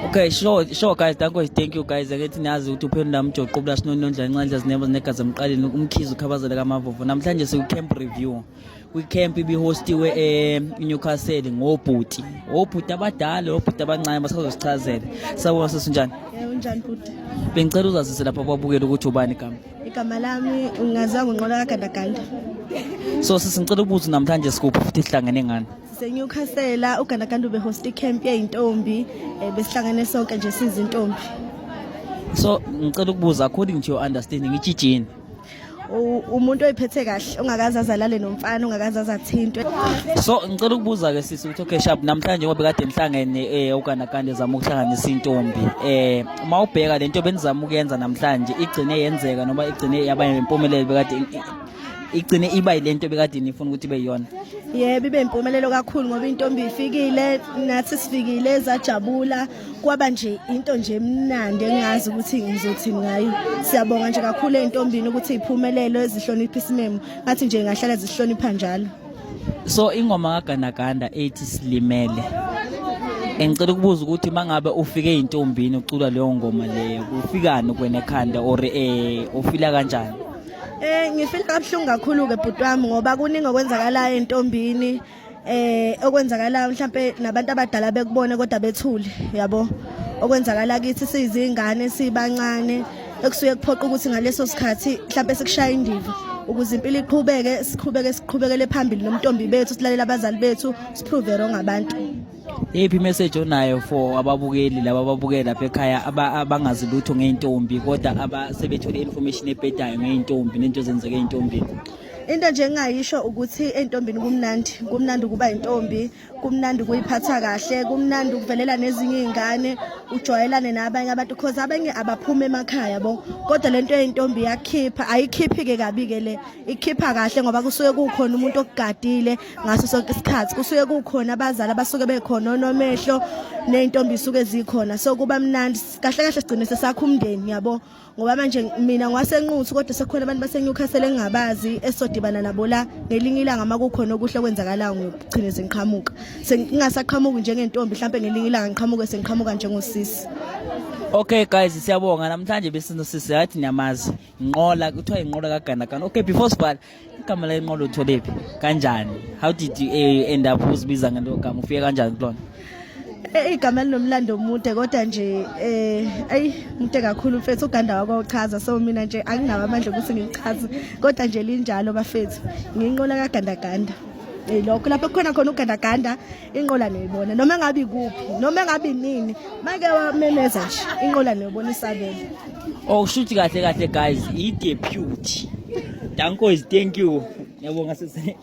Okay, sure guys, danko, thank you guys. Ake niyazi ukuthi uphendula umjoqo bula sinonondla incandla zinebo zinegazi emqaleni, umkhizi ukhabazela kamavovo. Namhlanje siku camp review. Kwi camp ibihostiwe e Newcastle ngobhuti. Obhuti abadala, obhuti abancane basazosichazela. Sawubona sesinjani? Yebo, unjani bhuti? Bengicela uzazise lapha ababukeli ukuthi ubani igama. Igama lami ungaziwa ngonqola kaGandaganda. So sisi, ngicela ukubuza, namhlanje sikuphi futhi sihlangene ngani? SiseNewcastle, uGandaganda ube-host icamp yey'ntombi, besihlangene sonke nje sizintombi. So ngicela ukubuza, according to your understanding, itshitshini? Umuntu oyiphethe kahle, ongakaze azalale nomfana, ongakaze azathintwe. So ngicela ukubuza ke sisi ukuthi, okay sharp, namhlanje ngoba kade nihlangene uGandaganda ezama ukuhlanganisa intombi, mawubheka lento benizama ukuyenza namhlanje, igcine yenzeka noma igcine yaba impumelelo, bekade igcine iba yilento bekade nifuna ukuthi ibe yiyona? Yebo, ibe impumelelo kakhulu ngoba intombi ifikile, nathi sifikile, zajabula, kwaba nje into nje emnandi engazi ukuthi ngizothini ngayo. Siyabonga nje kakhulu ey'ntombini ukuthi iy'phumelelo ezihlonipha isimemo. Ngathi nje ngahlala zihlonipha njalo. So ingoma kaGandaganda ethi Silimele, engicela ukubuza ukuthi mangabe ufike ey'ntombini ucula leyo ngoma leyo, kufikani kwena ekhanda or ufila kanjani? Ngifeel kabuhlungu kakhulu ke bhuti wami ngoba kuningi okwenzakalayo entombini, okwenzakalayo mhlambe nabantu abadala bekubone kodwa bethule, yabo, okwenzakala kithi siyizingane sibancane, ekusuke kuphoqa ukuthi ngaleso sikhathi mhlambe sikushaya indiva ukuze impilo iqhubeke, siqhubeke, siqhubekele phambili nomntombi bethu, silalela abazali bethu, siprove wrong abantu. Yiphi imessage onayo for ababukeli laba ababukela lapha ekhaya abangazi lutho ngey'ntombi kodwa abasebethole information ebhedayo ngey'ntombi nento ezenzeke ey'ntombini? Into nje engingayisho ukuthi ey'ntombini kumnandi, kumnandi ukuba intombi, kumnandi ukuyiphatha kahle, kumnandi ukuvelela nezinye iy'ngane, ujwayelane nabanye abantu, cause abanye abaphumi emakhaya bo, kodwa lento yey'ntombi iyakhipha, ayikhiphi-ke kabi-ke le, ikhipha kahle ngoba kusuke kukhona umuntu okugadile ngaso sonke isikhathi, kusuke kukhona abazali abasuke bekhona onomehlo, ney'ntombi isuke zikhona, so kuba mnandi kahle kahle, sigcine sesakha umndeni, yabo, ngoba manje mina ngwaseNquthu kodwa sekukhona abantu baseNewcastle engingabazi esodibana nabo la ngelinye ilanga. Uma kukhona okuhle okwenzakalayo ngiyogcine sengiqhamuka, sengingasaqhamuki njengentombi, mhlampe ngelinye ilanga ngiqhamuke sengiqhamuka njengosisi. Okay guys, siyabonga. Namhlanje besinosisi yathi niyamazi, inqola, kuthiwa inqola kaGandaganda. Okay, before sibhala, igama la inqola utholephi kanjani? How did you end up uzibiza ngalo gama? Ufike kanjani kulona? Igama linomlando omude kodwa nje, ayi, mude kakhulu mfethu, uganda wakwawuchaza, so mina nje anginawo amandla ukuthi ngilichaze, kodwa nje linjalo bafethu, nginqola kaGandaganda. Lokho lapho kukhona khona ugandaganda, inqola niyibona noma ngabe ikuphi, noma ngabe nini, make wamemeza nje, inqola niyibona isabelo. Oh, kushuthi kahle kahle guys, i-deputy. Danko is, thank you, ngiyabonga sisi.